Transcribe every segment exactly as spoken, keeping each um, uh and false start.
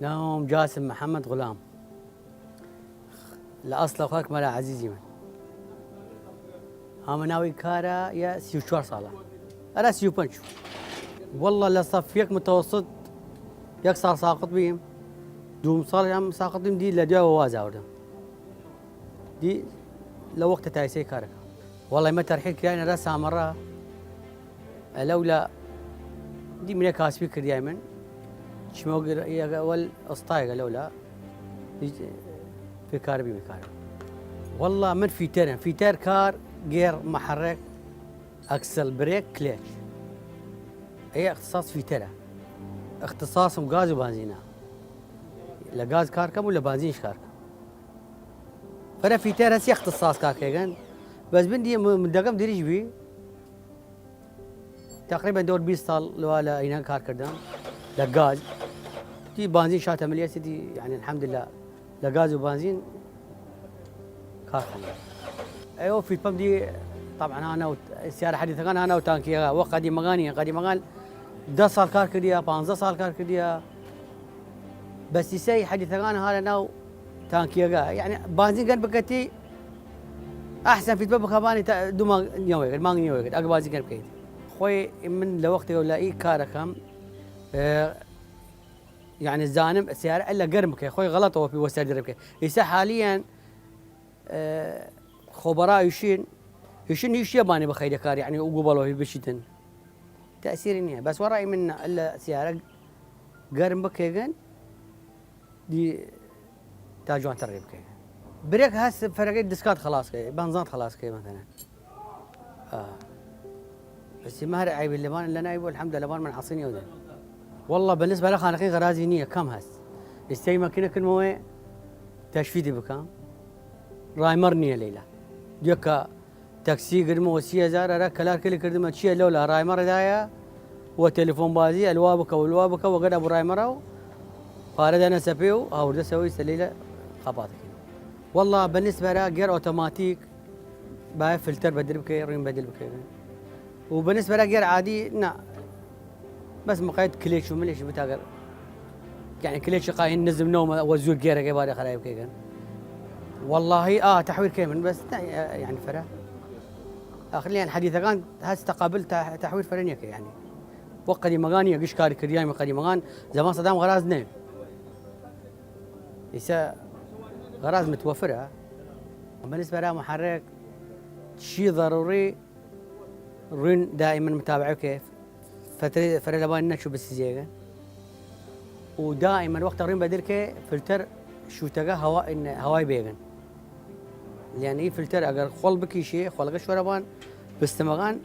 ناوم جاسم محمد غلام. لە ئەسڵە خەک مەلا عەزیزی من. هامە ناوی کارە یە سی و چوار ساڵە. ئەرا سی و پەنج. واللە لە سەف یەک متەوەسط یەک ساڵ ساقط بیم. دووم ساڵ هم ساقط بیم، دی لە دوای واز ئاوردم. دی لە وەختە تایسەی کارەکە. واللە مە تەرحیل کراینە ئەرا سامەڕا. ئەلەولا دی منێ کاسبی کردیای من. چمەوە گرەیەگە وەل ئەستایەگە لەولا. دی فێ کار بی کارە. واللە من فیتەرم. فیتەر کار گێر محرک ئەکسل برێک کلێچ. ئەی اختصاص فیتەرە. اختصاصم گاز و بنزینە. لە گاز کار کەم و لە بنزینش کار کەم. فرە فیتەر هەسی اختصاص کار کەیگەن. بەس بن دی م-، من دەگەم دریژ بی. تقریبا دەور بیست ساڵ لەوا لە ئینان کار کردم. لە گاز. دی بنزین شاتە ملیەسی دی، یعنی الحمدلله. لە گاز و بنزین کار کەم. ئەیوە فیتپەم دی طبعا هانە و سیارە حدیثەکان هانە و تانکیەکە. وە قەدیمەکانی، قەدیمەکان دە ساڵ کار کردیە، پانزە ساڵ کار کردیە. بەس ئیسەی حدیثەکان هانە ناو تانکیەکە. یعنی بنزین گەن بکەتی ئەحسن فیتپە بکەبانی تا دوو مانگ نیەوەیەکرد، مانگ نیەوەیەکرد، ئەگە بنزین گەن بکەیت. خۆی من لە وەختێک لە ئی کارەکەم، ئێ، یعنی زانم سیارە ئەلە گەرم بکەی، خۆی غەڵەتەوە پی وەسەر درە بکەی. ئیسە حالیەن، ئێ، خۆبەڕا ئیشین، ئیشین هیچ یەبانی بەخەیرە کار، یعنی ئوگو بەڵۆهی بشیتن. تەئسیری نیە. بەس وەڕای من ئەلە سیارە گەرم بکەیگەن، دی تا جوانتر ڕێ بکەی. برێک هەس فەرەگەی دسکات خلاص کەی، بنزات خلاص کەی مەسەلەن. ئا. بەس مەهر عیبی لەبان لە نایب و الحمد لله لەبان من عەسی نیەودن. واللە بالنسبە لە خانەقین غەرازی نیە، کەم هەس. ئیستەی مەکینە کردمەوە تەشفیدی بکەم. ڕایمەڕ نیە لەیلا. یەکە تەکسی گرمەوە سی هەزار، ئەرا کەلار کلی کردمە چیە لەولا ڕایمەڕ دایە، وە تەلەفۆن بازی ئەلوا بکە و لوا بکە وەگەرد ئەبو ڕایمەڕە و پارە دانە سەپێ و هاوردە سەوەی سەلی لە خەپاتەکەی. واللە بالنسبە لە گێر ئۆتۆماتیک بایە فلتەر بەدل بکەی، ڕوین بەدل بکەی. و بالنسبە لە گێر عادی، نا. بەس مقەید کلێچ و ملێچ بتاگەر. یعنی کلێچ قاین نزم نەومە وە زوور گێرەگەی بارە خەرای بکەیگەن. واللهی ئا تەحویر کەی من بەس نا، یعنی فەرە. ئاخر لیان حەدیثەکان هەس تەقابل تە-، تەحویر فەرە نیەکە یعنی. وە قەدیمەگان یە گشت کار کردیان قەدیمەگان زەمان سەدام غەراز نەی. ئیسە غەراز متوەفرە. بالنسبە لە محرک شی ضروری ڕوین دائما متابعە بکەی. فترە، فرە لەبان نەچوو بسیزیەگە. و دائما وەختە ڕوین بەدل کەی فلتەر شوتەگە هەوا، هەوای بێگن. یعنی ئی فلتەر ئەگەر خوەڵ بکیشێ، خوەڵگە شوەرە بان، بستمەگان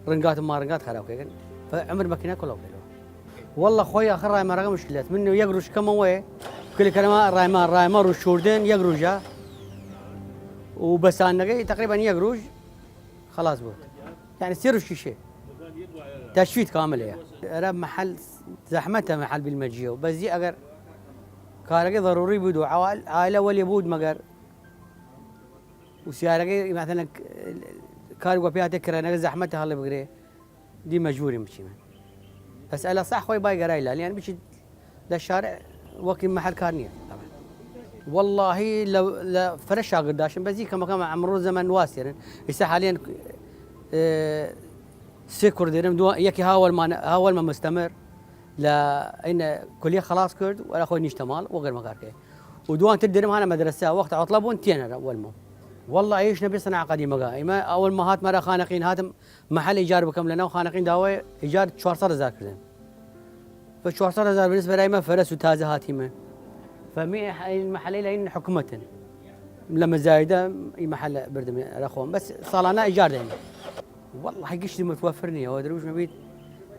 ڕنگات و ماڕنگات خەراو کەیگن. فە عمر مەکینە کڵەو کەیلەوە. واللە خۆی ئاخر ڕایمەڕەگە مشکلەت. من یەک ڕوژ کەمەوەێ، کلی کەلەمە ڕایمە، ڕایمە ڕوژ شوردن یەک ڕوژە. و بەسانەگەی تقریبا یەک ڕوژ خلاص بوود. یعنی سێ ڕوژ کیشێ. تەشفید کامل هەیە. ئەرا محل زەحمەتە محل بیلمە جیەو. بەس دی ئەگەر کارەگەی ضروری بود و عوال-، عائلە وەلی بود مەگەر و سیارەگەی مەسەلەن کار وە پیاتێ کرێنەگە زەحمەتە هەڵێ بگرێ. دی مەجبووریم بچیمە. بەس ئەلە سەح خۆی بای گەرای لا. یعنی بچی لە شارع وەکی محل کار نیە. واللهی لە، لە فرە شاگرد داشتم. بەس دی کەمەکەم ئەمڕۆ زەمەن واستێرن. ئیسە حالیەن، ئێ، سێ کوڕ دێرم، دو-، یەکی هاوەلمان، هاوەلمە مستەمر لە ئەین کلیە خلاص کرد، وەرا خۆی نیشتە ماڵ، وەگەرمە کار کەی. و دوان تر دێرم هانە مەدرسە، وەخت عطلە بوون تێنەرە وەلمە. واللە ئیش نەبی سەناع قەدیمەگە. ئیمە ئەوەلمە هاتمە ئەرا خانەقین، هاتم محل ئیجار بکەم، لە ناو خانەقین داوای ئیجار چوار سەد هەزار کردن. فە چوار سەد هەزار بالنسبە لە ئیمە فرە سو تازە هاتیمە. فەمی ئین محلەی لە ئین حکومەتن. لە مەزایدە ئی محلە بردم ئەرا خۆم. بەس ساڵانە ئیجار دەین. واللە گشتی متوفر نیە، وە دروش نەبیت.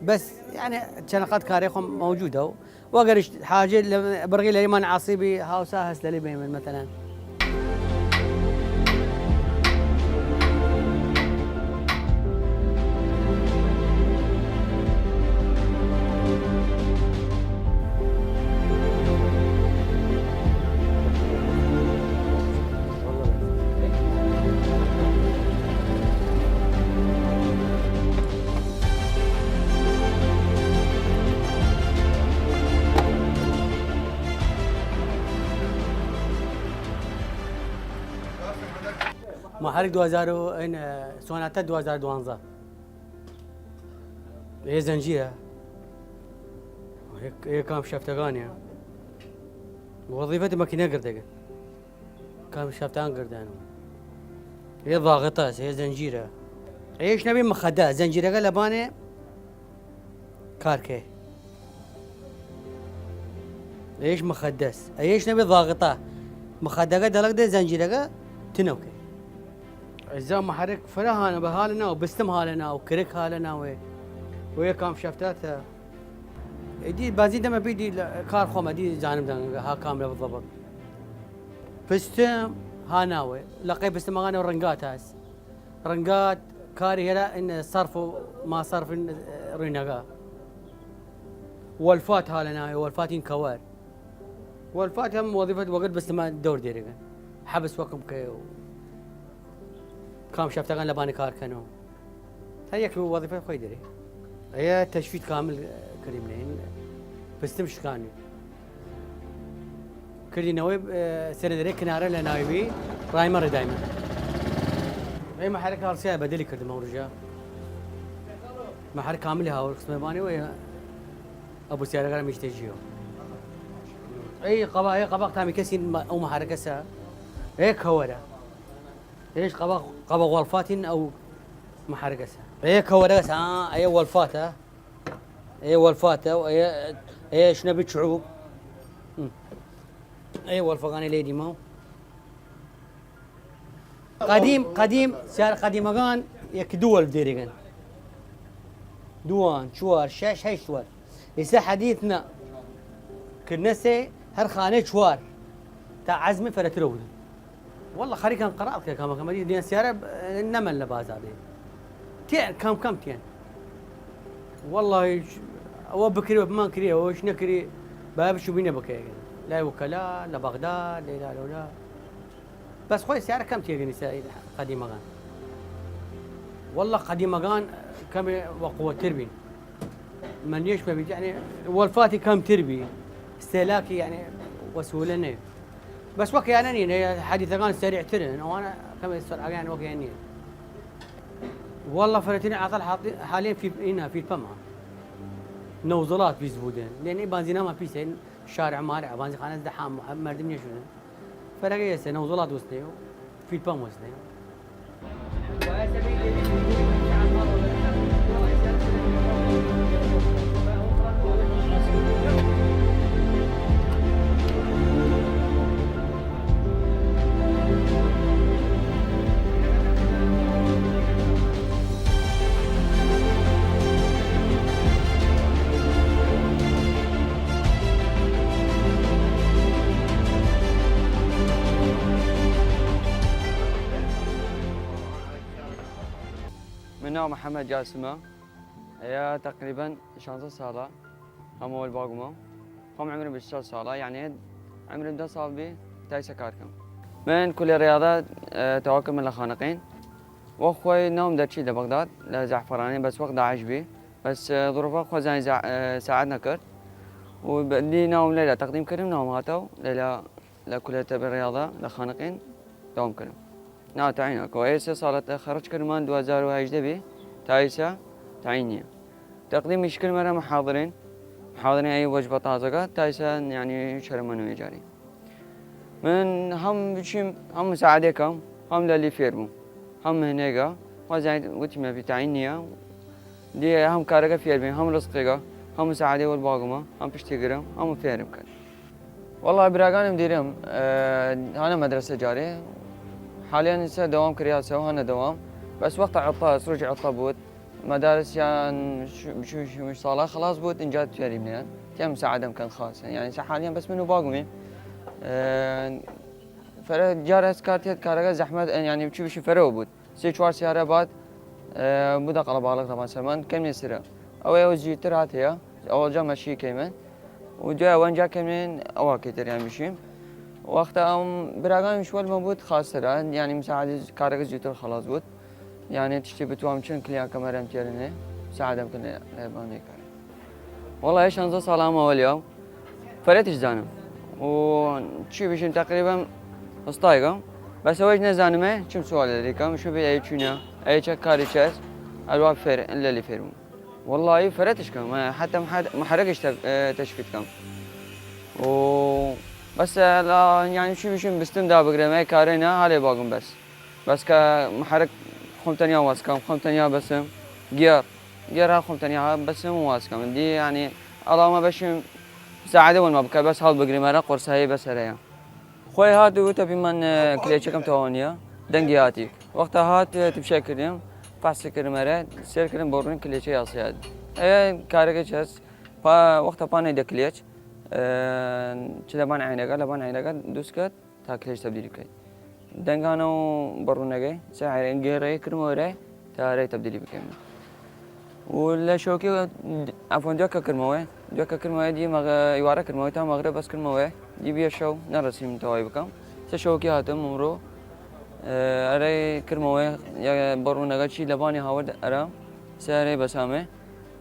بەس یعنی چەنەقەت کارێ خۆم مەوجودە و وەگەرش حاجێ لە بڕگی لە ئیمان عاصیبی هاوسا هەست لەلی بێمن مەتەلەن. هەر دو هەزار و، ئین، سۆناتە دو هەزار دوانزە. ئێ زەنجیرە. ئێ، ئێ کام شەفتەگانە. وەزیفەت مەکینە گردەگە. کام شەفتان گردانو. ئێ ضاغطە، ئێ زەنجیرە. ئێش نەبی مخەدە، زەنجیرەگە لەبانێ کارکێ. ئێش مخەدەس. ئێش نەبی ضاغطە. مخەدەگە دەڵەک دێ زەنجیرەگە تنەوکێ. ئەجزا محرک فرە هانە بە هالە ناو، بستم هالە ناو، کرک هالە ناوێ. و یە کام شەفتاتە. ئیدی بازی دەمە بیدی لە کار خۆمە دی زانم دەنگە ها کام لە بضبط. پستم ها ناوێ. لەقەی پستمەگانە رنگات هەس. رنگات کاری هێرا ان صرف و ما صرف ان روینەگە. وەلفات هالە ناوێ، وەلفاتین کەوەر. وەلفات هەم وەزیفەت وەگەرد بستمە دەور دێرگن. حەبس وەکم کەێ و کام شەفتەگان لەبانی کار کەنەوە. هەر یەک وەزیفەی خۆی دەێ. ئەیە تەشوید کامل کردیم لێن. پستم شکانی. کردینەوەی، ئێ، سەرێ دەێ کنارە لە ناوی بی، ڕایمە ڕێ دایمە. ئەی محرک هەڵسیای بەدەلی کردم ئەو ڕژە. محرک کاملی هاوەر قسمێ بانێ و ئەبو سیارەگەرە میشتێ ژیو. ئەی قەبا، ئەی قەبا تامی کەسی ئەو محرکەسە. ئەی کەوەرە. ئێش قەبا، قەبا وەڵفاتین ئەو محرکەسە. ئەی کەوەرەسە، ئەی وەڵفاتە. ئەی وەڵفاتە و ئەی، ئەی شنە بچعوب. ئەی وەڵفەگانی لێ دیمە. قەدیم، قەدیم، سیار قەدیمەگان یەک دو وەڵف دێریگن. دووان، چوار، شەش، هەشت وەر. ئیسە حەدیث نە. کردنەسێ هەر خانەی چوار. تا عەزمی فەرەترە بودن. والله خەریکان قەرار کە کامەکە مەدی دێن سیارە نەمەن لە بازاڕێ. تێن، کەم کەم تێن. والله ئەوە بکری و بمان کری، ئەوەش نەکری، با بچوو بینە بکەیەگەن. لای وکەلا، لە بەغداد، لەیلا لەولا. بەس خۆی سیارە کەم تێگەنی سیارە قەدیمەگان. والله قەدیمەگان کەمێ وە قوەتر بین. منیش ببیت، یعنی، وەلفاتی کەمتر بی. استهلاکی، یعنی، وسوله نه. بەس وەک یانە نین، حەدیثەگان سریعترن، ئەوانە کەمێ سرعەگەیان وەک یان نیە. والله فرەترین عەقڵ حاڵی، حاڵی فی، ئینا، فی پەما. نەوزڵات پیس بودن. لێن ئی بانزیناما پیسن، شارع مارع، بانزی خانە زدە حام، مردم نیشونن. فرەگە یەسێ، نەوزڵات وسنێ و فی پەم وسنێ. من ناو محمد جاسمە. ئەیە تەقریبەن شانزە ساڵە. هەموو وەل باگومە. خۆم عمرم بیست و چوار ساڵە، یعنی عمرم دە ساڵ بی، تا ئیسە کار کەم. من کولێ ریاضە، ئە، تەواو کردم لە خانەقین. وە خۆی ناوم دەرچی لە بەغداد، لە زەعفەرانی، بەس وەخت داعش بی. بەس، ئە، ظروفە خۆ زانی زە-، ئە، ساعەت نەکرد. و بە-، دی ناوم لێرە تەقدیم کردم، ناوم هاتەو، لێرە لە کولێتە بە ریاضە، لە خانەقین داوام کردم. ناو تعیین ئەکەو. ئەی سێ ساڵە تەخەڕج کردمان، دو هەزار و هەژدە بی، تا ئیسە تعیین نیە. تەقدیم ئیش کردمەرە محاضرین، محاضرین ئەی وەجبە تازەگە، تا ئیسە، یعنی، شەرمەنوێ جاری. من هەم بچیم، هەم مساعدە کەم، هەم لە لی فێر بووم، هەم مهنێگە، وەزای وتیمە بی تعیین نیە. دی هەم کارەگە فێر بیم، هەم ڕزقێگە، هەم مساعدە وەل باگمە، هەم پشتی گرم، هەم فێرم کرد. والله براگانم دیرم، ئە، هانە مەدرسە جارێ. حالیان ئیسە دەوام کریاسە و هانە دەوام. بەس وەختە عطا، سروج عطا بود. مەدارسیان شو-، بچو شمش ساڵە خلاص بود، اینجا توێریم نیان. تیم مساعدەم کەن خاص. یعنی سە حالیان بەس من و باگومیم. ئە، فەرە جار هەس کار تێت کارەگە زەحمەت، یعنی بچو بشی فەرەو بود. سێ چوار سیارە باد، ئە، بودە قەڵەباڵغ تەمان سەرمان کەمێ سرە. ئەوە ئەوە زیوتر هاتەیە، ئەوە جا مەشی کەیمن. و دوای ئەوەنجا کەمێن ئەوە کەیتریان بشیم. وەختە ئەم براگانیش وەلمە بود خاسترە، یعنی مساعدە کارەکە زیوتر خلاص بود. یعنی تشتی بتوام چن کلیان کەمەرەم تێرنێ، مساعدەم کنێ لێبانێ کار. والله شانزە ساڵە ئەمە وەلیاو. فەرەتیش زانم. و چی بشیم تقریبا ئوستایگە. بەس ئەوەیش نەزانمێ چم سوال لەلی کەم، شو بێ ئەی چوینە، ئەی چە کاری چەس، ئەلوا فێر، لەلی فێر بووم. وەڵایی فرەتش کەم، حتی محرکش تەشفیت کەم. و بەس، یانی چی بشم بستم دا بگرم، ئەی کارەی نە، هەلێ باگم بەس. بەس کە محرک خۆم تەنیا واز کەم، خۆم تەنیا بەسم. گێڕ، گێڕ ها خۆم تەنیا بەسم و واز کەم. دی یانی ئەڵاومە بەشم ساعدە وەنما بکە، بەس هەڵ بگرم، ئەرە قۆرسایی بەس ئەرەیە. خوەی هات و وتە پیمان، ئە، کلێچەکەم تەواو نییە، دەنگی هاتی. وەختە هات، ئە، تمشای کردم، فەحسی کردم ئەرە، سێر کردم بۆ ڕوون کلێچەی ئاسیاد. ئەیە کارەکە چەس، پا، وەختە پا نەیدە کلێچ، ئە، چ لەبان عینەکە، لەبان عینەکە دووس کرد تا کلێچ تەبدیلی بکەیت. دەنگانە و بەڕوونەکەی، سێ عینەکە گێڕەی کردمەوە ئەرەی تا ئەرەی تەبدیلی بکەیم. و لە شەوکی، عەفوەن، دوێکە کردمەوەی، دوێکە کردمەوەی، دی مەغ-، ئیوارە کردمەوەی تا مەغرب بەس کردمەوەی، دی بیە شەو نەڕەسیم تەواوی بکەم. سە شەوکی هاتم ئمڕۆ، ئە، ئەرەی کردمەوەی، یە بەڕوونەکە چی لەبانی هاورد ئەرا، سە ئەرەی بەسامێ.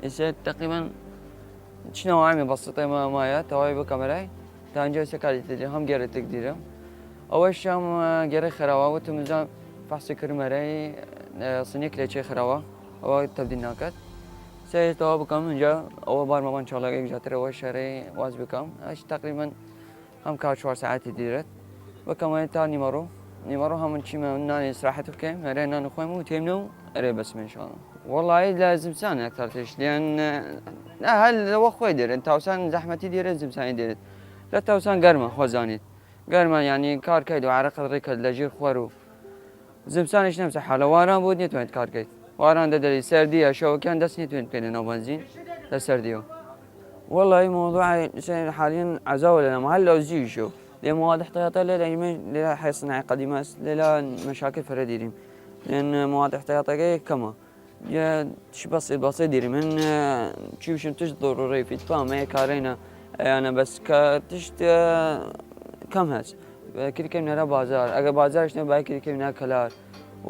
ئیسە تەقریبەن چنەوە عامی بەسیطێ ما مایە تەواوی بکەم ئەرەی. تا ئنجا ئیسە کاری تر هەم گێرە تک دیرم. ئەوەش هەم، ئە، گێرەی خراوە، وتم ئنجا فەحسی کردم ئەرەی، ئە، سنی کلێچەی خراوە، ئەوە تەبدیل ناکات. سێ تەواو بکەم ئنجا ئەوە بارمەوان چاڵەکەی جاتر ئەوە شەرەی واز بکەم. ئەش تەقریبەن هەم کار چوار ساعەتی دیرێت. بکەم ئەوە تا نیمەڕۆ. نیمەڕۆ هەمون چیمە نانی ئیسراحەت بکەیم، ئەرێ نان خوەیم و تێمنە و ئەرێ بەسمە ئینشاڵڵا. وەڵایی لە زمسان ئەکتەر تێش، لێن، ئە، هەل لەوە خوەی دێرن، تاوسان زەحمەتی دێرێت، زمسانی دێرێت. لە تاوسان گەرمە، خۆ زانیت. گەرمە، یعنی، کار کەیت و عەرەقەت ڕێ کەت لە ژیر خوەر و زمسانیش نەمسە حالە، واران بود نەتوانیت کار کەیت. واران دەدەلی، سەردیە، شەوەکیان دەست نەتوانیت بکەیت لە ناو بەنزین لە سەردیەوە. وەڵایی مەوضوع حالیەن عەزاوە لەنام، هەر لەو زیویشەوە. لێ مواد احتیاطە لێ لە ئیمە لێ حێ صناعی قەدیمە ئەس، لێ لا مەشاکل فرە دیریم. لێن مواد احتیاطەگەی کەمە. یە چی بەسێ، بەسێ دیریم. من، ئە، چی بشم تشت ضرورەی فیت پامە، ئەی کارەینە، ئەیانە بەس کە تشت، ئە، کەم هەس. کلیکەیم نەرە بازار. ئەگەر بازارش نە بای کلیکەیم نە کەلار.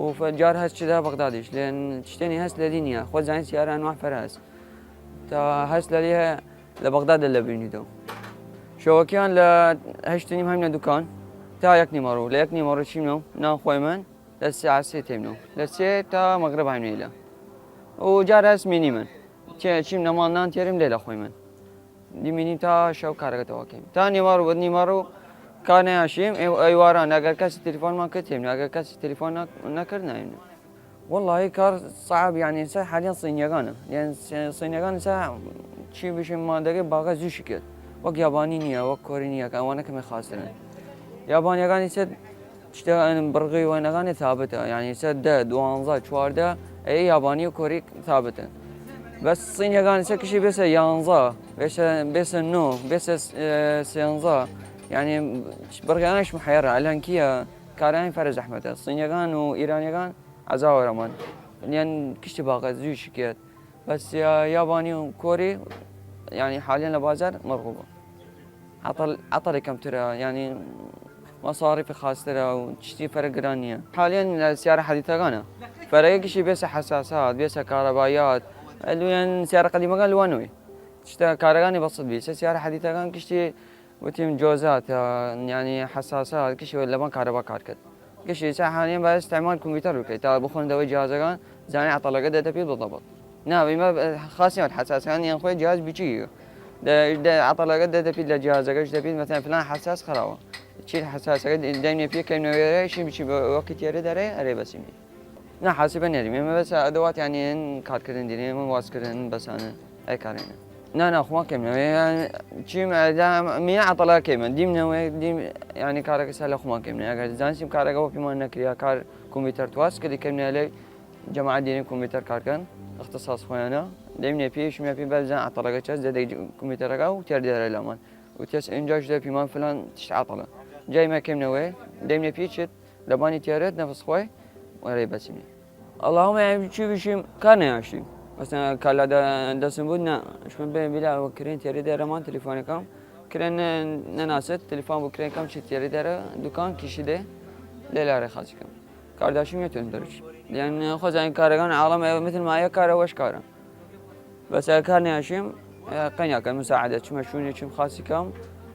و فە-، جار هەس چدا بەغدادیش. لێن تشتێنی هەس لەلی نییە. خۆ زانین سیاران وە فرە هەس. تا هەس لەلی هە-، لە بەغداد لە بینیدەوە. شەوەکیان لە هەشت نیم هەمینە دوکان تا یەک نیمەڕۆ. لە یەک نیمەڕۆ چینەوە، نان خوەیمن، لە سێ عەسێ تێمنەوە. لە سێ تا مەغرب هەمینە ئیلە. و جار هەس مینیمن. چێ-، چیم نەماڵ نان تێرم لێ لە خوەیمن. دیمینی تا شەو کارەکە تەواو کەیم. تا نیمەڕۆ، نیمەڕۆ کار نەیاشیم، ئەی-، ئەیواران ئەگەر کەسی تەلیفۆنمان کرد تێمنە، ئەگەر کەسی تەلیفۆن نە-، نەکرد نایمنە. وەڵڵاهی کار سەعب، یعنی، سەر حالیان سینیەگانە. یعنی، س-، سینیەگان سە چی بشیم مادەگەی باغە زوو شکێت. وەک یابانی نییە، وەک کۆری نییە، کە ئەوانە کەمێ خاسترن. یابانیەگانی سە چتە بڕگەی وەنەگانی ثابتە. یعنی، سە دە، دوانزە، چواردە، ئەی یابانی و کۆری ثابتن. بەس سینیەگانی سە کشی بێسە یانزە، بێسە، بێسە نۆ، بێسە، ئێ، سێنزە. یعنی، بڕگەیانش محیرە، ئەلەنکیە، کارەیان فرە زەحمەتە. سینیەگان و ئیرانیەگان عەزاوەرەمان. یان کشتی باغە زوی شکێت. بەس یا-، یابانی و کۆری، یعنی، حالیان لە بازار مەرغوبە. عەتەڵ-، عەتەڵی کەمترە، یعنی، مەساڕیفی خاسترە و چشتی فرە گران نییە. حالیان لە سیارە حەدیثەگانە. فرەگە کشی بێسە حەساسات، بێسە کارەبایات. ئەلویان سیارە قەدیمەگان لوانوی. چشتە کارەگانی بەسط بی. سە سیارە حەدیثەگان کشتی وتیم جۆزاتە، یعنی، حەساسات، کشی وە لەبان کارەبا کار کرد. کشی سە حالیان با استعمال کمپیوتر بکەیت تا بخوەن دەوەی جهازەگان، زانی عەتەڵەگە دەتە پی بالضبط. نا، بما خاصیات حساسیان یان خوی جهاز بچی. ده، ده عەتەڵەگە دەتە پی لە جهازەگەش دەپیت، مثلا، فلان حساس خراوە. چی حساسەگە دەیمێ پی کەم نوێرە، شی بچی بە وەکی تێرە دەرێ، ئەرێ بەسیمی. نا، حاسبە نەریم. ئێمە بەس ئەدەوات، یعنی، ئن کارکردن دیرین، ئێمە وازکردن بەسانە ئەی کارێنە. نا، نا، خوما کەم نەوێ. یان چیم، ئەدا، مینە عەتەڵا کەیمە. دیم نەوێ، دیم، یعنی، کارەکە سا لە خوما کەم نەوێ. ئەگەر زانسیم کارەکە وە پیمان نەکریا، کار کمپیوتر تواس کردی کەم نەوێ لەی جەماعەت دیرین کمپیوتر کار کەن، اختصاص خویانە. دیم نەپی، شمی پی بەس زان عەتەڵەکە چەس، دەدەی کمپیوترەکە و تێر دێرە لەمان. و تێس ئینجاش دە پیمان فلان تشت عەتەڵە. جای ما کەم نەوێ، دیم نەپی چت، لەبانی تێرێت نەفس خوی، وەرەی بەسیمی. اللهم، یعنی، چی بشیم، کار نیاشتیم. مثلا، کالا دە-، دەسم بود، نه، شمن بێ بلا و کرێن تێری دەرەمان تەلیفۆنەکەم. کرێن نە-، نەناسێت، تەلیفۆن بۆ کرێن کەم چی تێری دەرە، دوکان کیشی دێ، لێ لارێ خاچی کەم. کارداشیم یەتون دەرچ. یعنی، خۆ زانین کارەگان عاڵەم ئێوە، مثل ما یە کارە وەش کارە. بەس ئەگەر کار نیاشیم، ئە، قەیناکەن مساعدە، چمە شوونی چم خاسی کەم.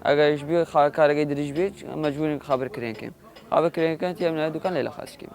ئەگەر ئیش بی خا-، کارەگەی دریش بیت، مەجبورین خبر کرێن کەم. ئاوە کرێنگەکان تیە منە دوکان لەیلا خاچ کەیم.